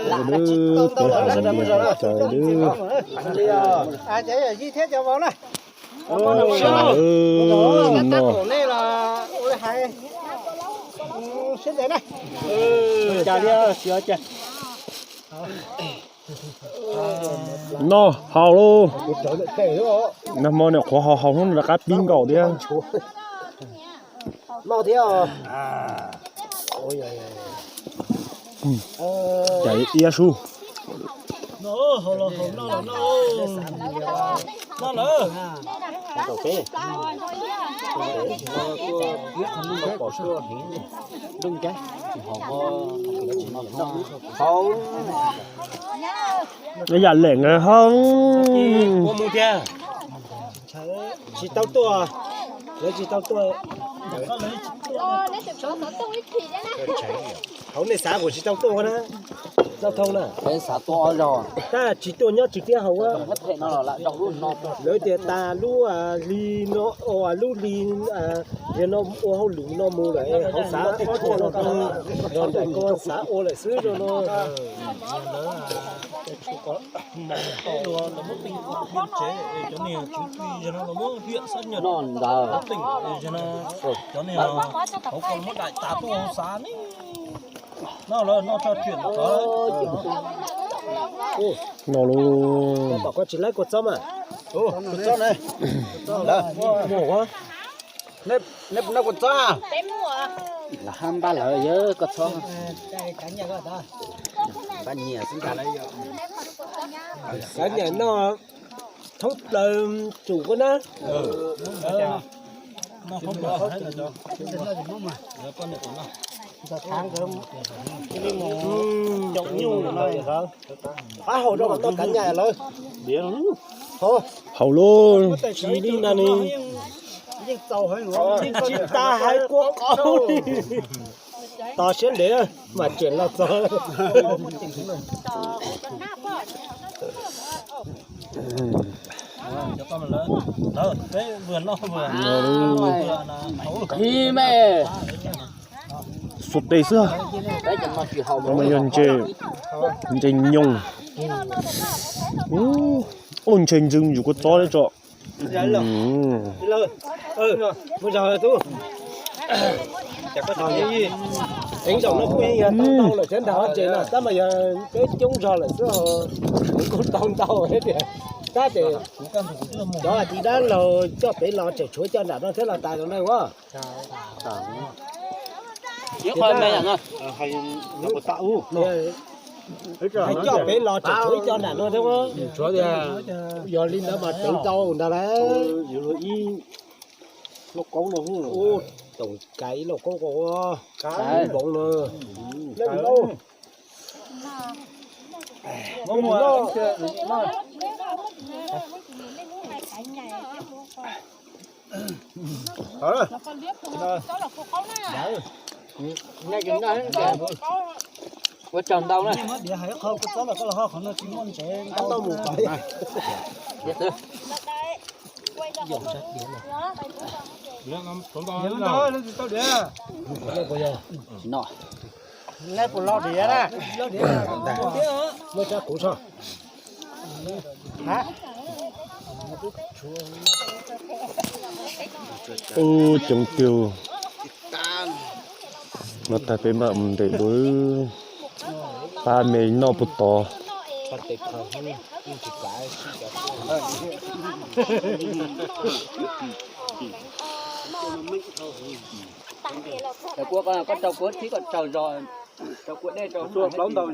Ua dwb, peb hais li cas dwb. Ua li cas no. Noj haus lauj. Nag hmo niam qhuav haus haus hnub no rov qab pib nkaus thiab. Cas iab sub. Yam leem nkawd hoob. Tsis tau tuaj, lawv tsis tau tuaj. Hauv nej xav kuv tsis tau tuaj na, Lauj Thoob na. Tab tsis tuaj nyob tsis tiab hauv. Lawv tias tas lub hli no, lub hli, yog no ua hauj lwm no mus lawm, hauv xav ob tshuaj no, yog nraim ko xav ua lawm xwb no no. No lub. Pom koj tsis laib kua txob mas. Kua txob ne. Muaj. Nej puas noj kua txob? Los hab npaj lawv yog kua txob. Kav nyam noj thoob plaws tsum koj na. Qab haus rau mas tau kav nyam lawm. Haus lauj, tsis li na ni. Tsis tas hais kua qaub li. Tos siab ntev mas tseem los txog. Qhib me. Xuas tes xwb. Yog ntses, ntses nyoos. Ub, ntshe ntsw yus kua txob thiab tso. Teev zaum no kuj yeej yog tau ntau lawm thiab ntag, ntses no tab mas yog peb coob zog lawm xwb, kuv kuj tau ntau thiab tias, tab sis cov hais tias dab laug coj pem los tseem tshuav coj nram no thiab los tas no na ua. Coj pem los tseem tshuav ib co nram no thiab. Yog li ntawd mas teev ntau ntag lauj. Ua toom kais ib lauj kaub ko ua npoov no. Ua tsaug ntau na. Tsis no. Muaj tsab kuv tso. Ub, coob tiag. No tag peb mam mus ntes dua. Pab me noj puag tod. Koj rau kuv txhib kom tsaug zog, rau kuv dej rau plaub ntau.